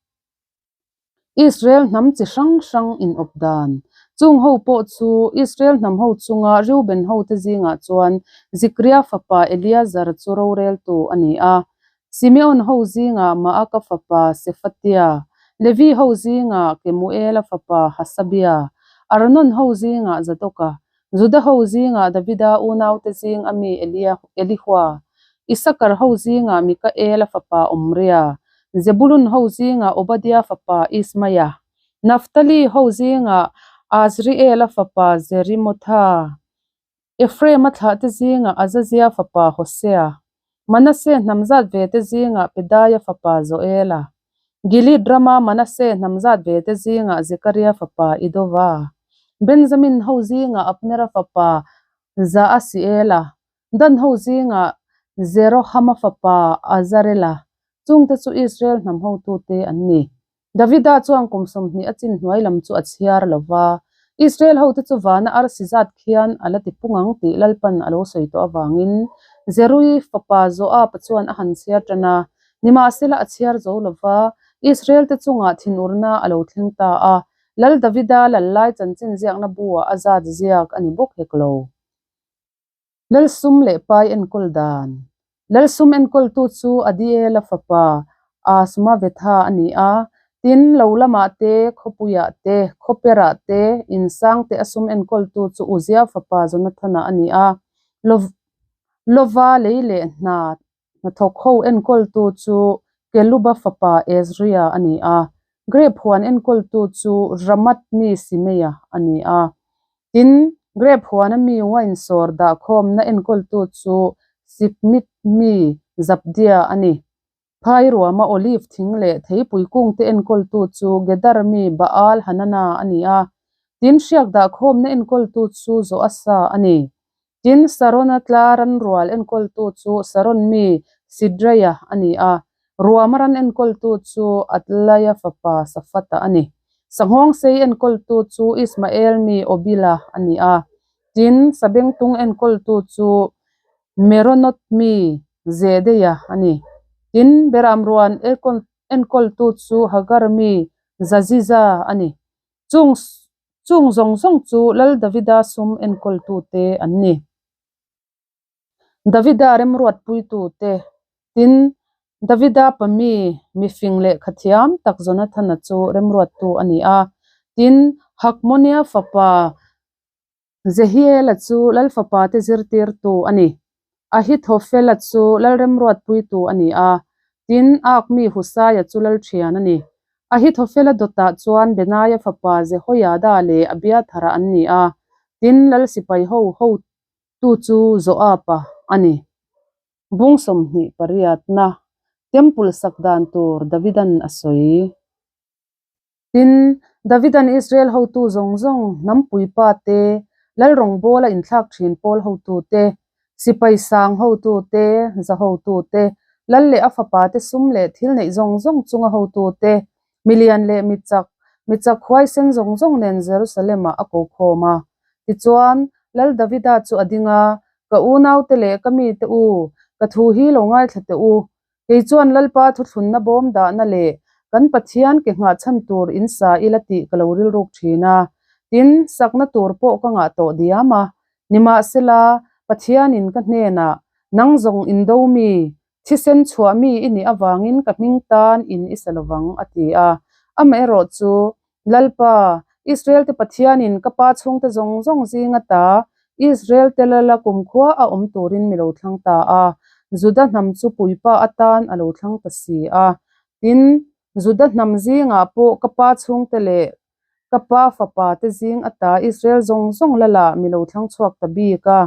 Israel hnam chi hrang hrang inawp dan. Chung ho pawh chu Israel hnam ho chunga Reuben hote zingah chuan Zikria fapa Eleazar chu roreltu a ni a. Simeon ho zingah Maaka fapa Sephatia, Levi ho zingah Kemuela fapa Hasabia, Arnon ho zingah Zadoka, Juda ho zingah Davida unaute zing a mi Elihua, Isakar ho zingah Mikaela fapa Omria, Zebulun ho zingah Obadia fapa Ismaia, Naftali ho zingah Azriela fapa Jerimotha, Ephraim-a thlahte zingah Azazia fapa Hosea, Manasseh hnam zat ve te zingah Pedaia fapa Joela, Gilead rama Manasseh hnam zat ve te zingah Zekaria fapa Idova, Benjamin ho zingah Abnera fapa Jaasiela, Dan ho zingah Jerohama fapa Azarela, chungte chu Israel hnam hotute an ni. Davida chuan kum 20 a chin hnuai lam chu a chhiar lo va, Israel hote chu vana arsi zat khian a la ti pung ang tih Lalpan a lo sawi tawh avangin Zerui fapa Joab chuan a han chhiar tan a. Nimahsela a chhiar zo lo va, Israel te chungah thinurna a lo thleng ta a, Lal Davida lal lai chanchin ziakna buah a zat ziak a ni bawk hek lo. Lal sum leh pai enkawl dan. Lal sum enkawltu chu Adiela fapa Asmavetha a ni a. Tin, lo lamah te, khawpuiah te, khawperah te, insang te a sum enkawltu chu Uzia fapa Jonathana a ni a. Lova lei leh hna hnathawk ho enkawltu chu Keluba fapa Ezria a ni a. Grep huan enkawltu chu Ramath mi Simeia a ni a. Tin, grep huana mi wine sawr dahkhawmna enkawltu chu Sipmit mi Zabdia a ni. Phai ruama olive thing leh theipui kungte enkawltu chu Gedar mi Baal Hanana a ni a. Tin, hriak dahkhawmna enkawltu chu Joasa a ni. Tin, Sarona tla ran rual enkawltu chu Saron mi Sidraia a ni a. Ruama ran enkawltu chu Atlaia fapa Safata a ni. Sanghawngsei enkawltu chu Ismael mi Obila a ni a. Tin, Sabengtung enkawltu chu Meronoth mi Zedeia a ni. Tin, Beram ruan enkawltu chu Hagar mi Zaziza a ni. Chung chung zawng zawng chu Lal Davida sum enkawltute an ni. Davida remruatpuitute, tin, Davida pa mi mifing lehkha thiam tak Jonathana chu remruattu a ni a. Tin, Hakmonia fapa Zehiela chu Lal fapate zirtirtu a ni. Ahithofela chu Lal remruatpuitu a ni a, tin, Ak mi Husaia chu Lal thian a ni. Ahithofela dawtah chuan Benaia fapa Jehoiada leh Abiathara an ni a, tin, Lal sipai ho hotu chu Joaba a ni. Bung 28na Temple sak dan tur Davidan a sawi. Tin, Davidan Israel hotu zawng zawng, hnam puipa te, lal rawngbawla inthlak thin pawl hotu te, sipai sang hotu te, za hotu te, lal leh a fapa te sum leh thil neih zawng zawng chunga hotu te, milian leh mi chak, mi chak huaisen zawng zawng nen Jerusalem-ah a ko khawm a. Tichuan, Lal Davida chu a ding a, Ka unaute leh ka mite u, ka thu hi lo ngaithla teh u. Kei chuan Lalpa thuthlunna bawm dahna leh kan Pathian ke nghah chhan tur in sa ila tih ka lo rilruk thin a. Tin, sakna tur pawh ka ngah tawh diam a. Nimahsela, Pathianin ka hnenah, Nang zawng indo mi, thisen chhuah mi i nih avangin ka hming tan in i sa lovang, a ti a. Amaherawh chu, Lalpa, Israel-te Pathianin ka pa chhungte zawng zawng zinga ta Israel-te lala kumkhua a awm turin mi lo thlang ta a, Juda hnam chu puipa atan a lo thlang ta si a. Tin, Juda hnam zingah pawh ka pa chhungte leh ka pa fapate zing ata Israel zawng zawng lala mi lo thlang chhuak ta bik a.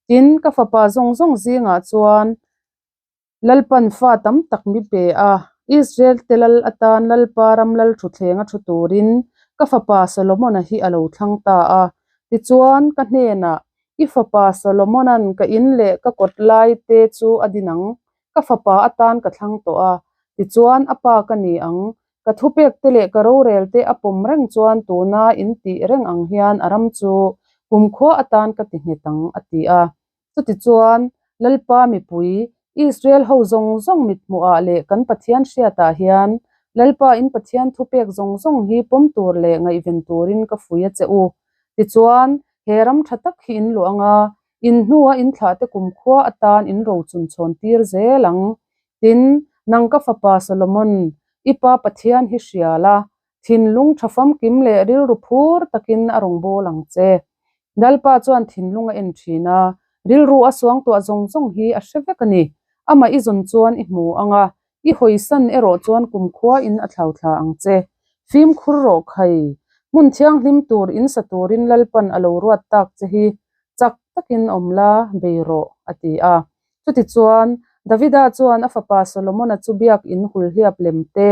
Tin, ka fapa zawng zawng zingah chuan Lalpan fa tam tak mi pe a, Israel-te lal atan Lalpa ram lal thutthleng a thu turin ka fapa Solomon-a hi a lo thlang ta a. Tichuan, ka hnenah, I fapa Solomon-a'n ka in leh ka kawt lai te chu a din ang, ka fapa atan ka thlang tawh a, tichuan a pa ka ni ang, ka thupekte leh ka rorelte a pawm reng chuan tuna in tih reng ang hian a ram chu kumkhua atan ka ti nghet ang, a ti a. Chutichuan, Lalpa mipui, Israel ho zawng zawng mithmuhah leh kan Pathian hriatah hian, Lalpa in Pathian thupek zawng zawng hi pawm tur leh ngaihven turin ka fui a che u. Tichuan, he ram tha tak hi in luah anga, in hnua in thlahte kumkhua atan in rochun chhawn tir zel ang. Tin, nang ka fapa Solomon, i pa Pathian hi hria la, Thinlung tha famkim leh rilru phur takin a rawn bawl ang che. Lalpa chuan thinlung a en thin a, rilru a suangtuah zawng zawng hi a hre vek a ni. Amah i zawn chuan i hmu ang a, i hawisan erawh chuan kumkhua in a thlauthla ang che. Fimkhur rawh khai, hmun thianghlim tur in sa turin Lalpan a lo ruat tak che hi chak takin awm la, bei rawh, a ti a. Chutichuan, Davida chuan a fapa Solomona chu biak in hulhliap lem te,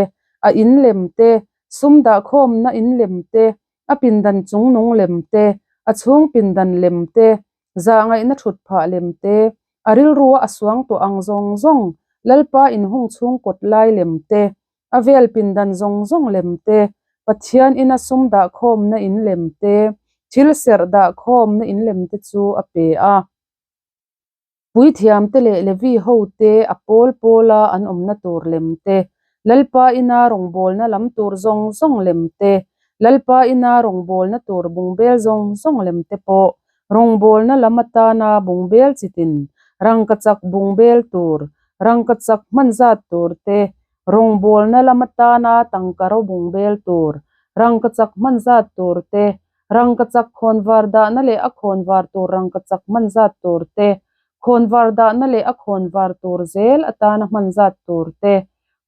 a in lem te, sum dahkhawmna in lem te, a pindan chungnung lem te, a chhung pindan lem te, zahngaihna thut phah lem te, a rilrua a suangtuah ang zawng zawng Lalpa inhung chhung kawt lai lem te, a vel pindan zawng zawng lem te, Pathian ina sum dahkhawmna in lem te, thil serh dahkhawmna in lem te chu a pe a. Puithiamte leh Levi hote a pawl pawla an awmna tur lem te, Lalpa ina rawngbawlna lam tur zawng zawng lem te, Lalpa ina rawngbawlna tur bungbel zawng zawng lem te pawh rawngbawlna lam atana bungbel chitin, rangkachak bungbel tur, rangkachak hman zat tur te, Rawngbawlna lam atana tangkaraw bungbel tur, rangkachak hman zat tur te, rangkachak khawnvar dahna leh a khawnvar tur rangkachak hman zat tur te, khawnvar dahna leh a khawnvar tur zel atana hman zat tur te,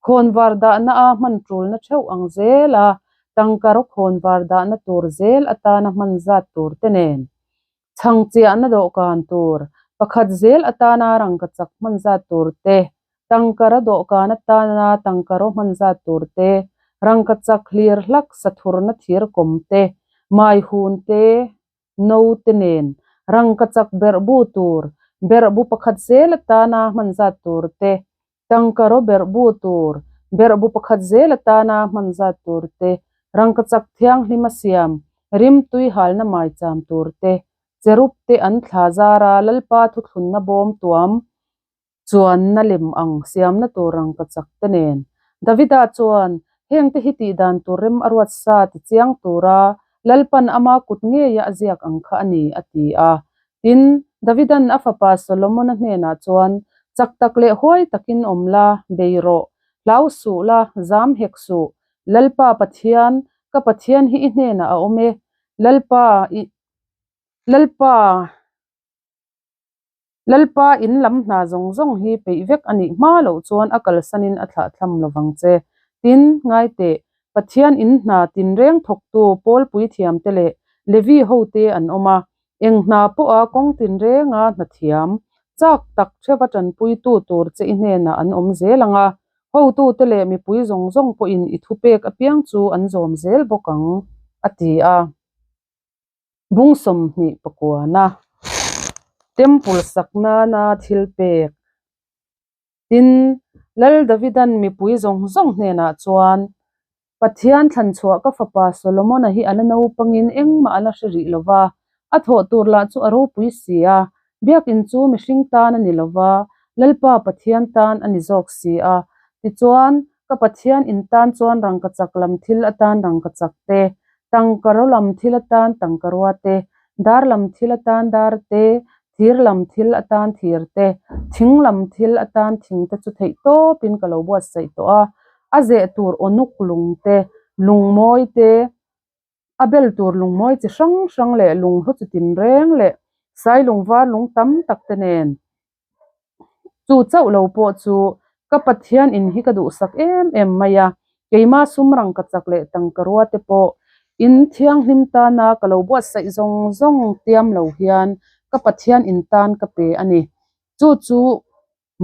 khawnvar dahna a hman tulna theuh ang zela tangkaraw khawnvar dahna tur zel atana hman zat tur te nen. Chhangchiahna dawhkan tur pakhat zel atana rangkachak hman zat tur te, tangkara dawhkan atana tangkaraw hman zat tur te, rangkachak hlir hlak sathurna thir kawm te, maihun te, no te nen rangkachak berhbu tur berhbu pakhat zel atana hman zat tur te, Tangkaraw berhbu tur, berhbu pakhat zel atana hman zat tur te, rangkachak thianghlim a siam, rimtui halna maicham tur te, cherub te an thla zara Lalpa thuthlunna bawm tuam chuanna lem ang siamna tur rangkachak te nen. Davida chuan, Hengte hi tihdan tur rem a ruat sa ti chiang tura Lalpan ama kut ngeia a ziak ang kha a ni, a ti a. Tin, Davidan a fapa Solomona hnenah chuan, Chak tak leh huai takin awm la, bei rawh. Hlau suh la, zam hek suh. Lalpa Pathian, ka Pathian hi i hnenah a awm e. Lalpa, i, Lalpa, Lalpa in lam hna zawng zawng hi peih vek a nih hma loh chuan a kalsanin a thlahthlam lovang che. Tin, ngai teh, Pathian in hna tinreng thawktu Pawlpui thiamte leh Levi hote an awm a, Eng hna pawha kawng tinrenga hna thiam, chak tak theuha tanpuitu tur che i hnenah an awm zel ang a, hotute leh mipui zawng zawng pawhin i thupek apiang chu an zawm zel bawk ang, a ti a. Bung 29a Temple sak nana thil pek. Tin, Lal Davidan mipui zawng zawng hnenah chuan, Pathian thlanchhuah ka fapa Solomona hi a la naupangin engmah a la hre rih lo va, a thawh tur lah chu a ropui si a, biakin chu mihring tan a ni lo va, Lalpa Pathian tan a ni zawk si a. Tichuan, ka Pathian in tan chuan rangkachak lam thil atan rangkachak te, tangkaraw lam thil atan tangkarua te, dar lam thil atan dar te, Thir lam thil atan thir te, thing lam thil atan thing te chu theih tawpin ka lo buatsaih tawh a, a zeh tur awnuk lung te, lungmawi te, a bel tur lungmawi chi hrang hrang leh lunghlu chi tinreng leh sailung var lung tam tak te nen. Chu chauh lo pawh chu ka Pathian in hi ka duhsak em em mai a, keima sum rangkachak leh tangkarua te pawh in thianghlim tana ka lo buatsaih zawng zawng tiam lo hian ka Pathian in tan ka pe a ni. Chu chu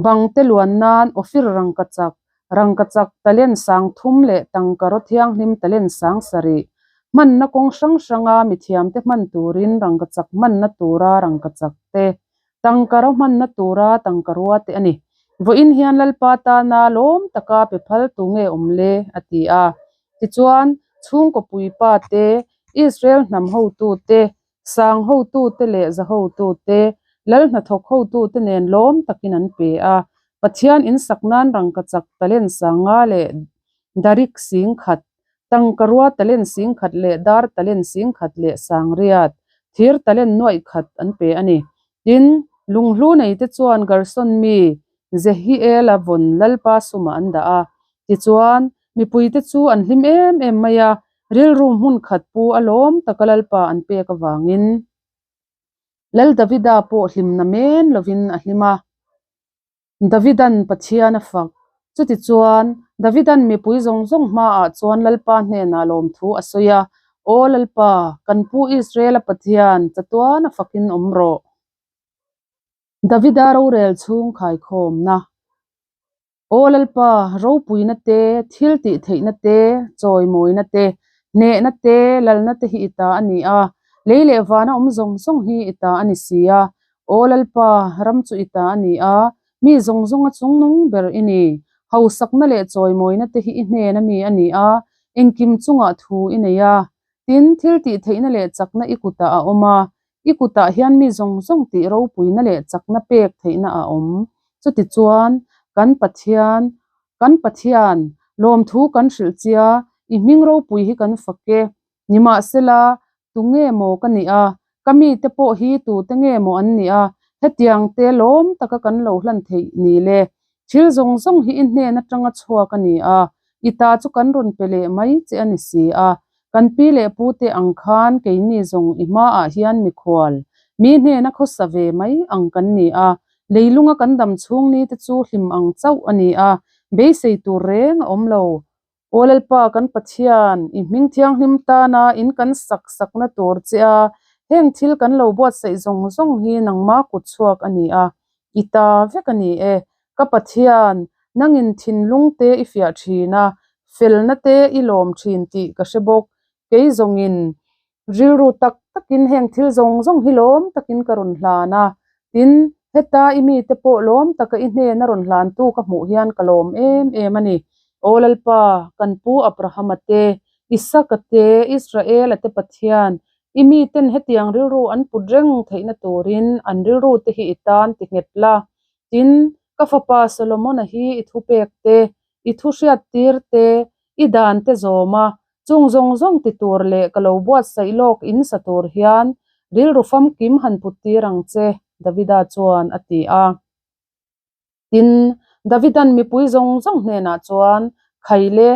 bangte luan nan Ophir rangkachak, rangkachak talent 3000 leh tangkaraw thianghlim talent 7000 hmanna kawng hrang hranga mithiamte hman turin rangkachak hmanna tura rangkachak te Tangkaraw hmanna tura tangkarua te a ni. Vawiin hian Lalpa tana lawm taka pe phal tu nge awm le? a ti a. Tichuan, chhungkaw puipa te, Israel hnam hotu te, sang hotu te leh za hotu te, lal hnathawk hotu te nen lawm takin an pe a. Pathian insak nan rangkachak talent 5000 leh darik 10,000 Tangkarua talent 10,000 leh dar talent 10,800, thir talent 400 an pe a ni. Tin, lunghlu neite chuan Gerson mi Jehiela vawn Lalpa sumah an dah a. Tichuan, mipuite chu an hlim em em mai a, rilru hmun khat pu a lawm taka Lalpa an pek avangin Lal Davida pawh hlimna men lovin a hlim a. Davidan Pathian a fak. Chutichuan, Davidan mipui zawng zawng hmaah chuan Lalpa hnenah lawmthu a sawi a, Aw Lalpa, kan pu Israela Pathian, chatuan a fakin awm rawh. Davida rorel chhung khaikhawmna. Aw Lalpa, ropuina te, thil tih theihna te, chawimawina te, hnehna te, lalna te hi i ta a ni a, lei leh vana awm zawng zawng hi i ta a ni si a, Aw Lalpa, ram chu i ta a ni a, mi zawng zawnga chungnung ber i ni. Hausakna leh chawimawina te hi i hnen a mi a ni a, engkim chungah thu i nei a. Tin, thil tih theihna leh chakna i kutah a awm a, i kutah hian mi zawng zawng tih ropuina leh chakna pek theihna a awm. Chutichuan, kan Pathian, kan Pathian, lawmthu kan hrilh chia, i hming ropui hi kan fak e. Nimahsela, tu nge maw ka nih a, ka mite pawh hi tute nge maw an nih a, hetiang te lawm taka kan lo hlan theih ni le? Thil zawng zawng hi i hnen atanga chhuak a ni a, i ta chu kan rawn pe leh mai che a ni si a. Kan pi leh pu te ang khan keini zawng i hmaah hian mikhual, mi hnena khawsa ve mai ang kan ni a, leilunga kan dam chhung ni te chu hlim ang chauh a ni a, beisei tur reng a awm lo. Aw Lalpa kan Pathian, i hming thianghlim tana in kan sak sakna tur che a, heng thil kan lo buatsaih zawng zawng hi nangma kut chhuak a ni a, i ta vek a ni e. Ka Pathian, nangin thinlung te i fiah thin a, felna te i lawm thin tih ka hre bawk. Kei zawngin Rilru tak takin heng thil zawng zawng hi lawm takin ka rawn hlan a, tin, heta i mite pawh lawm taka i hnena rawn hlantu ka hmuh hian ka lawm em em a ni. Aw Lalpa, kan pu Abrahama te, Isaka te, Israela te Pathian, i miten hetiang rilru an put reng theihna turin an rilru te hi i tan ti nghet la. Tin, ka fapa Solomona hi i thupek te, i thu hriattir te, i dan te zawm a, Chung zawng zawng ti tur leh ka lo buatsaih lawk in sa tur hian rilru famkim han put tir ang che, Davida chuan a ti a. Tin, Davida'n mipui zawng zawng hnenah chuan, Khaile,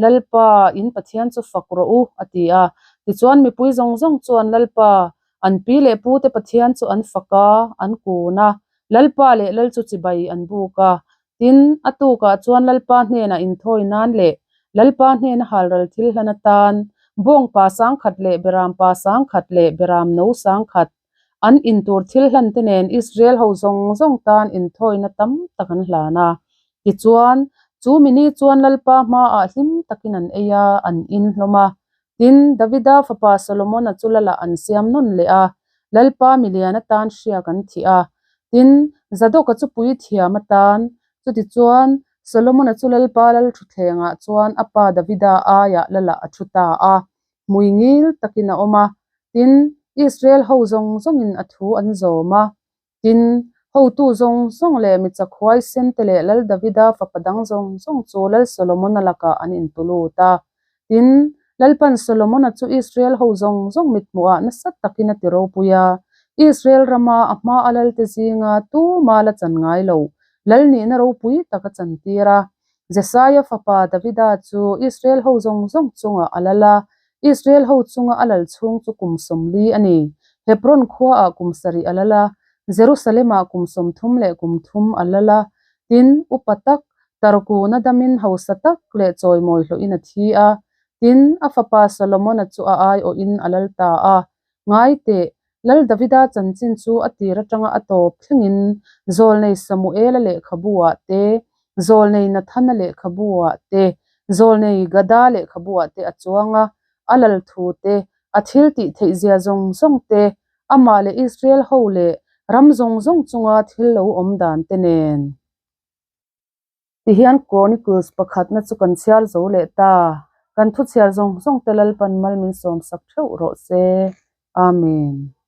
Lalpa, in Pathian chu fak rawh u, a ti a. Tichuan mipui zawng zawng chuan Lalpa, an pi leh pute Pathian chu an fak a, an kun a, Lalpa leh Lal chu chibai an buk a. Tin, a tukah chuan Lalpa hnenah inthawi nan leh Lalpa hnena halral thil hlan atan bawngpa sangkhat leh berampa sangkhat leh beram no sangkhat an intur thil hlan te nen Israel ho zawng zawng tan inthawina tam tak an hlan a. Tichuan, chu mini chuan Lalpa hmaah hlim takin an ei a, an in hlawm a. Tin, Davida fapa Solomona chu Lala an siam nawn leh a, Lalpa milian atan hriak an thih a. Tin, Zadoka chu puithiam atan, chutichuan, Solomona chu Lalpa lalthutthlengah chuan a pa Davida aiah Lala a thu ta a, hmui ngil takin a awm a. Tin, Israel ho zawng zawngin a thu an zawm a. Tin, hotu zawng zawng leh mi chakhuai sente leh Lal Davida fapa dang zawng zawng chu Lal Solomona lakah an intulut a. Tin, Lalpan Solomona chu Israel ho zawng zawng mithmuhah nasa takin a ti ropui a. Israel rama a hma a lalte zinga tuma la chan ngai lo, lal nihna ropui tak a chantir a. Jesaia fapa Davida chu Israel ho zawng zawng chungah a lal a, Israel ho chunga a lal chhung chu kum 40 a ni. Hebron khuaah kum sarih a lal a, Jerusalem-ah kum 30 leh kum thum a lal a. Tin, upa tak, Tarkuna damin hausa tak leh chawimawi hlawhin a thi a. Tin, a fapa Solomona chu a aiawhin a lal ta a. Ngai teh, Lal Davida chanchin chu a tir atanga a tawp thlengin Zawlnei Samuela lehkhabu-ah te, Zawlnei Nathana lehkhabu-ah te, Zawlnei Gada lehkhabu-ah te a chuang a, a lal thu te, a thil tih theih zia zawng zawng te, amah leh Israel ho leh ram zawng zawng chunga thil lo awm dan te nen. Tihian Chronicles pakhatna chu kan chhiar zo leh ta. Kan thu chhiar zawng zawng te Lalpan mal min sawmsak theuh rawh se. Amen.